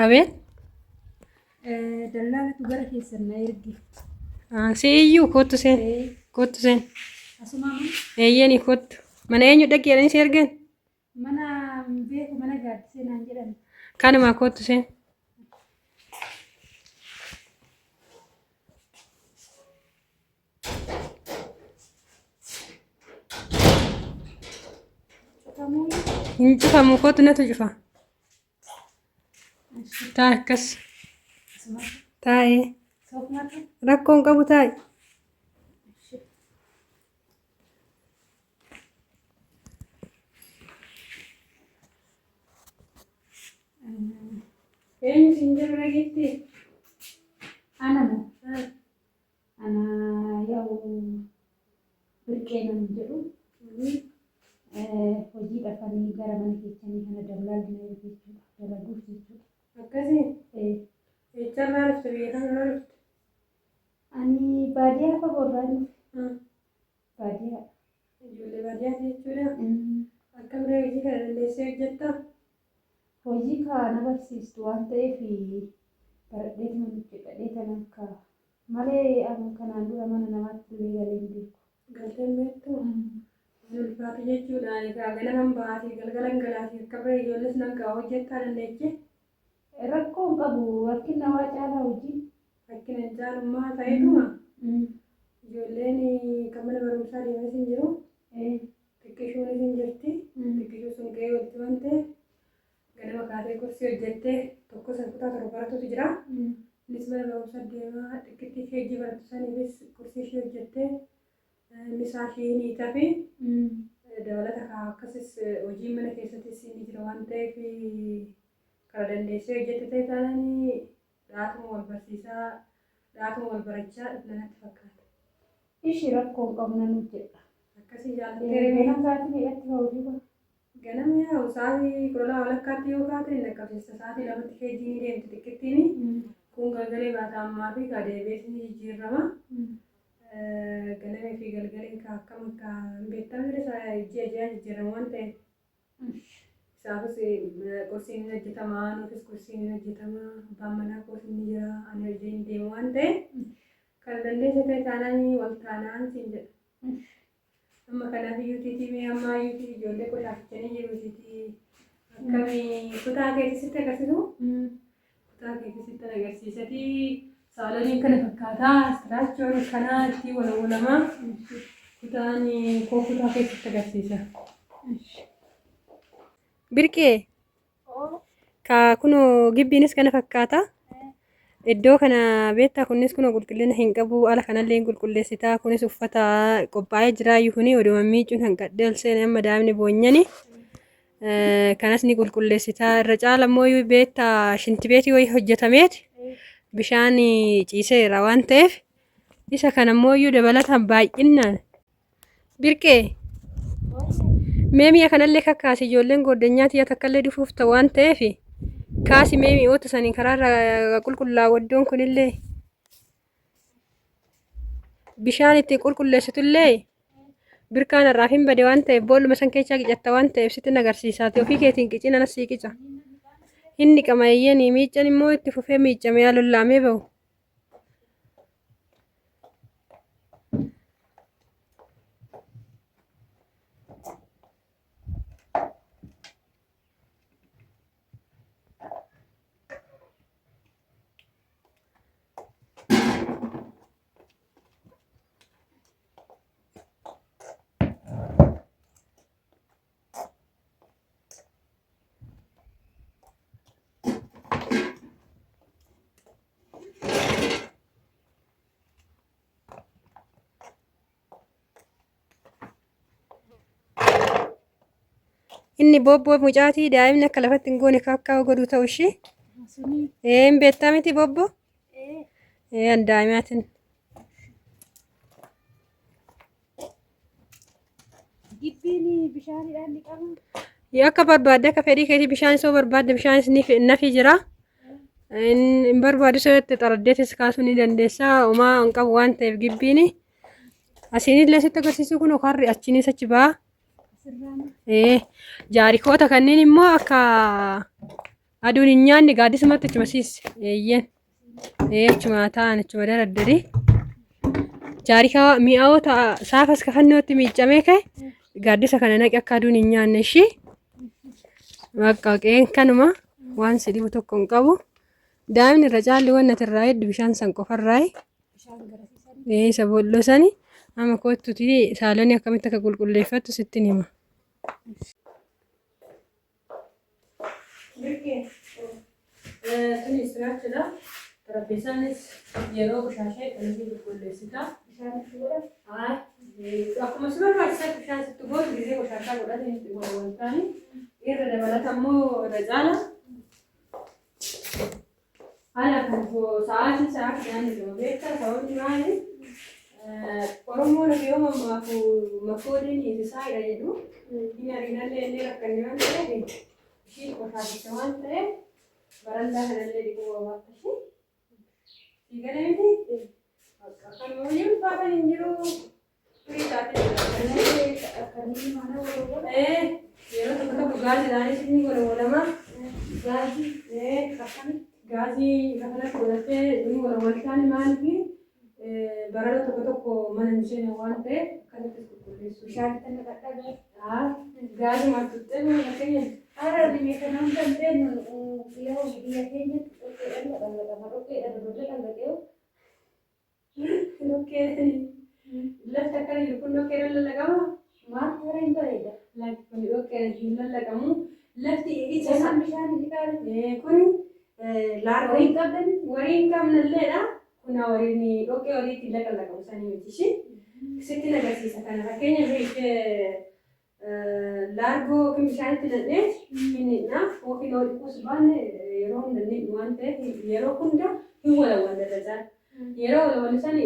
Abeet. Dallaalatu gara keessan na erge. Si iyyuu kottu seen. Kottu seen. Asumaa mana? Eeyyeni kottu. Mana eenyu dhaqi jedhanii si ergan? Mana hin beeku mana gaaddisee naan jedhan. Kanumaa kottu seen. Cufamuu? Hin cufamu kottu natu cufa. Taa akkas. Taa'ee. Rakkoo hin qabu taa'i. Eenyu siin jedhu dhageetti? Ana moo? Ana yaa'u birqee nan jedhu hojii dhafanii gara mana keessanii kana dallaalli na erge jechuudha. Dalaguuf jechuudha. Akkasii? Eecharraa dhufte biyya kamirraa dhufte? Ani baadiyaa fagoo irraa dhufe. Baadiyaa. Ijoollee baadiyyaati jechuudha. Akkam ree hojii kana dandeessee hojjettaa? Hojii kaa na barsiistu waan ta'eef baradheetuma hojjedhadhee tanan kaa malee an kanaan dura mana namaatti illee galee hin beeku. Galtee hin beektuu? Hin ulfaatu jechuudha. Ani kaa ganaman bahaatii galgalan galaatii akkam ree ijoolles nan qaba hojjettaa dandeechee? Rakkoo hin qabu rakkinna waa caalaa hojiin. Rakkina hin caalummaa ta'eetuma ijoolleen kan mana barumsaa deemanis hin jiru. Xiqqishuunis hin jirti. Xiqqishuu sun ga'ee olti waan ta'eef ganama kaatee qursii hojjettee tokko san kutaa 7 baratutu jira. Innis mana barumsaa deema. Xiqqittii keejjii barattu saniifis qursii ishee hojjettee misaa ishee ni hiitafi. Dabalata kaa akkasis hojiin mana keessattis ni jira waan ta'eef kana dandeessee hojjette ta'e taanaan dhaatuma wal barsiisaa dhaatuma wal barachaa dhufna natti fakkaata. Ishi rakkoo hin qabu nan hojjedha. Akkasii jaallattee ree? Ganama sa'aatii meeqatti ba'a hojii ba'a? Ganama yaa'u sa'aatii 12 walakkaatti yoo kaate hin dhaqqabsiista. Sa'aatii 2tti keejjii ni deemti xiqqittiin. Kun galgalee baata ammaa fi kaa deebi'ees ni jijjiirrama. Ganamee fi galgaleen kaa akkam akka hin beektamne ji'a ji'aan jijjiirrama waan ta'eef. Isaafis qursiin hin hojjetama, nuufis qursiin hin hojjetama, abbaan manaa koos ni jira, ani hojii hin deemu waan ta'eef kan dandeesse ta'e taanaan wal taanaan siin jedha. Amma kanaaf iyyuu tiitii mee ammaa iyyuu tiitii ijoollee qoshaafichanii jiru tiitii akkamii kutaa keetti sitti agarsiisu? Kutaa keetti sitti agarsiisatii saaloniin kana fakkaataa istiraachoon kanaa itti walawwalamaa kutaan koo kutaa keessatti agarsiisa. Birqee Ka kunoo gibbiinis kana fakkaata. Iddoo kana beektaa kunis kunoo qulqullina hin qabu ala kanallee hin qulqulleessita kunis uffata qophaa'ee jira iyyuu kuni oduma miicuun hanqadhee ol seene amma daa'imni boonyani. Kanas ni qulqulleessita irra caala immoo iyyuu beektaa shintibeetii wayii hojjetameeti bishaan ciiseera waan ta'eef isa kana immoo iyyuu dabalataan baay'inaan Birqee mee mi'a kanallee kakkaasi ijoolleen gooddanyaa tiyya takkallee dhufuuf ta'u waan ta'eef kaasi mee mi'oota sanii karaarra qulqullaa'u iddoon kunillee bishaan ittiin qulqulleessitullee birkaan har'aaf hin bade waan ta'eef boolluma san keessaa qicatta waan ta'eef sitti agarsiisaati ofii keetiin qicin anas sii qica. Hin dhiqama eeyyanii miiccan immoo itti fufee miiccame yaa lollaamee bahu. Inni boobboo mucaatii daa'imni akka lafatti hin goone kaakkaa godhuu ta'u ishee. Ee hin beektaa miti boobboo? Ee an daa'imaatiin. Gibbiin bishaanidhaan dhiqama. Yoo akka barbaadde akka fedhii keetii bishaan isoo barbaadde bishaanis ni nafi jira. Hin barbaadu isoo itti xaraddeetis kaasuu ni dandeessa. Homaa hin qabu waan ta'eef gibbiin. Asiin illee sitti agarsiisuu kun karri achiinis achi ba'a. Asirraan Ee jaarikoota kanneen immoo akka Aduun hin nyaanne gaaddisumatti achuma siisi. Eeyyeen. Ee achuma taa'an achuma daraddari. Jaarikaa mi'aawoo ta'a saafas kafannootti miiccamee ka'e gaaddisa kana naqi akka aduun hin nyaanne ishii. Bakka qe'een kanuma waan si dhibu tokko hin qabu. Daa'imni irra caalli waan ati irraa hedduu bishaan san qofarraayi. Ee isa boolloo sani amma kottuti saalonii akkamitti akka qulqulleeffattu sittin hima. Birkee tuni istiraachidha. Xarapheessaanis yeroo qoshaashee kanatti qulqulleessita. Bishaan itti godha. Akkuma si barbaachisaa bishaan sitti gootu gisee qoshaashaa godhate itti walwaltaani. Irra dabalata immoo irra caala. Haala kan sa'aatii sa'aatii nyaanni qaba beektaa sababni maali? Oromoon yoo mammaaku makoodiin hiisisaadha jedhu hin arginallee illee rakkanne waan ta'eef ishiin qoshaashicha waan ta'eef barandaa kanallee dhiquu barbaadda ishee. Sii galee miti? Bakka kanuma hojii ulfaatan hin jiru. Firii taatee jira. Akkamiin mana walwala. Yeroo tokko tokko gaaziidhaanis ni walwalama. Gaazii akkamitti? Gaazii kanatti godhattee ni walwaltaan maaliif barara tokko tokko mana hin seene waan ta'eef akkasittis qulqulleessu. Bishaan itti naqadhaa gaazii. Gaazii maal tuxxee fakkeenyaaf Haala dhimee kana hunda hin beeknu biyya biyya keenyatti dhoqqeedhaan dhaqaqama dhoqqeedhaan ijoollee dhaqaqee. Dhoqqee lafti akkana jiru kun dhoqqeedhaan lallaqama. Maal haala hin bareeda. Lafti kun dhoqqeedhaan hin lallaqamu. Lafti ija Isaan bishaan hin dhiqaale. Kun laargoo Horii hin qabdan. Warii hin qabnalleedha. Kuna wariin dhoqqee wariitti laqalaqamu sanii miti ishee. Sitti agarsiisa kana fakkeenyaaf laargoo yookiin bishaanitti naqnee hin dhiqna yookiin yoo dhiquus baanne yeroo hunda ni waan ta'eef yeroo hunda hin walawwanna irra caala. Yeroo walawwannu sani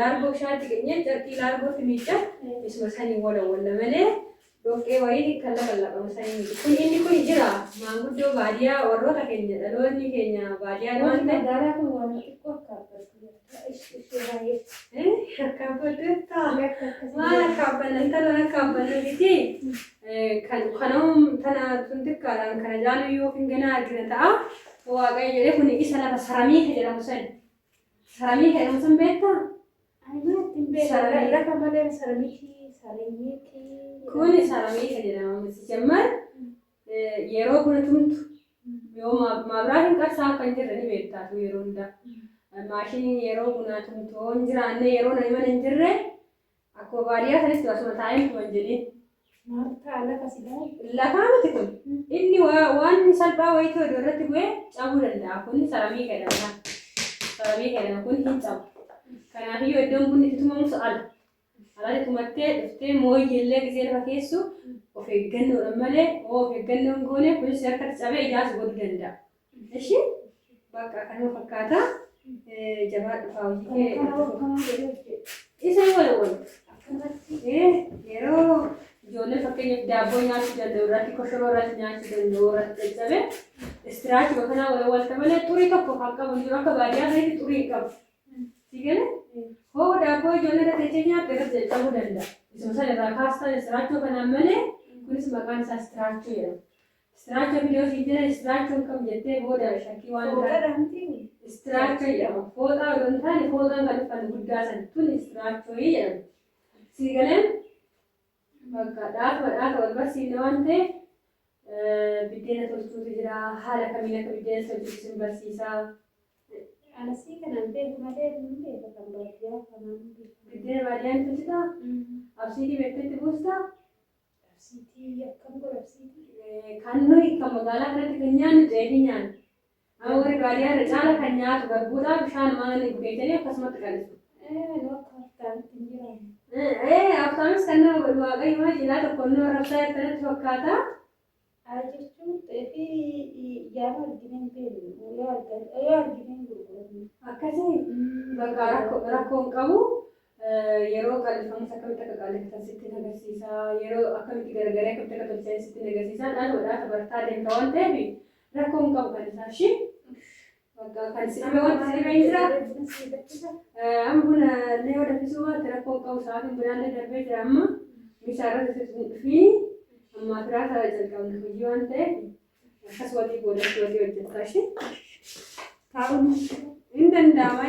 laargoo bishaanitti qeenyee carqii laargootti miicca isuma sanii walawwanna malee dhoqqee wayii kan laqalaqamu sanii miti. Kun inni kun jira maanguddoo baadiyyaa warroota keenya dhaloonni keenya baadiyyaa waan ta'eef. Magaalaa kun waan xiqqoo akka abbatu. Ishee baay'ee. Akkaabaddeetta. Maal akkaabbanna intaloon akkaabbanna miti. Kan kanum tana tun xiqqaadhaan kana jaalu yookiin ganaa argina ta'a. Waaqayyo jedhee kun isa lafa saramiika jedhamu san. Saramiika jedhamu san beektaa? Ani maatti hin beeku. Lafa malee saramiitii saramiitii. Kun saramiika jedhama miti jammar yeroo buna tumtu yoo maabiraatiin qarsaa akka hin jirre ni beektaatu yeroo hundaa. Maashiniin yeroo bunaa tumtu yoo hin jiraanne yeroo nani mana hin jirre akkuma baadiyyaa sanitti asuma taa'een tuman jedhiin. Maal ta'a lafa silaa? Lafaa miti kun inni waan salphaa wayitii oduu irratti bu'ee cabuu danda'a. Kun saramiika jedhama. Saramiika jedhama kun hin cabu. Kanaafiyyuu iddoon bunni itti tumamus ala. Alatti tumattee dhuftee mooyyellee gisee lafa keessu of eeggannoodhaan malee of eeggannoon goone kunis harkatti cabee ijaas godhuu danda'a. Ishi bakka kanuma fakkaata. Jabaadhu faa hojii kee. Kana akkam godhee hojjetu. Isa walawwalu. Akkanatti. Yeroo ijoolleen fakkeenyaaf daabboo nyaachuu danda'u irratti koshoroo irratti nyaachuu danda'u irratti caccabe istiraachuma kanaa walawwalta malee xurii tokko kan qabu hin jiru akka baadiyyaa kanatti xurii hin qabu. Si galee? Hoo daabboo ijoollee irra teessee nyaatte irratti caccabuu danda'a. Isuma sana irraa kaastan istiraachoo kanaan malee kunis maqaan isaa istiraachoo jedhama. Istiraachoo viidiyoo siin jedhan istiraachoon kam jettee booda shakkii waan hin taane. Fooxaadha miti. Istiraachoo jedhama. Fooxaa odoo hin taane fooxaan kan uffannu guddaa san tun istiraachoo jedhama. Si galeen bakka dhaatuma dhaata wal barsiifne waan ta'eef biddeena tolchuutu jira. Haala kamiin akka biddeena tolchuutu sin barsiisa. Anasii kanan beeku malee hin beeku kan baadiyyaa kanaan beeku. Biddeena baadiyyaan tolchitaa? Absiitii beektetti buustaa? Absiitii akkam godha absiitii? Kan nuyi kan magaalaa kanatti kan nyaannu xeefii nyaanna. Amma warri baadiyyaa irra caala kan nyaatu garbuudhaa bishaan maal bukeessanii akkasumatti qallisu. Nu akka haftaamitti hin jiraannu. Haftaamis kan nama godhu waaqayyo maa cinaa tokko nu arrabsaa jirtanitti fakkaata. Haa jechuun xeefii yaama argine hin beeknu yoo argine hin gurgurannu. Akkasii bakka rakkoo hin qabu. Yeroo qallifamus akkamitti akka qallifatan sitti agarsiisa. Yeroo akkamitti gargaree akkamitti akka tolchan sitti agarsiisa. Dhaatuma dhaata barataa deemta waan ta'eef rakkoo hin qabu kan isaa ishee. Bakka kan si dhibe wanti si dhibe hin jira. Amma buna illee yoo danfisuu baatte rakkoo hin qabu sa'aatiin bunaallee darbee jira amma misaa irratti hin dhufiin amma firaata jalqabna hojii waan ta'eef Akkas waxii boodatti waxii hojjettaa ishee. Taa'uun Hin danda'ama.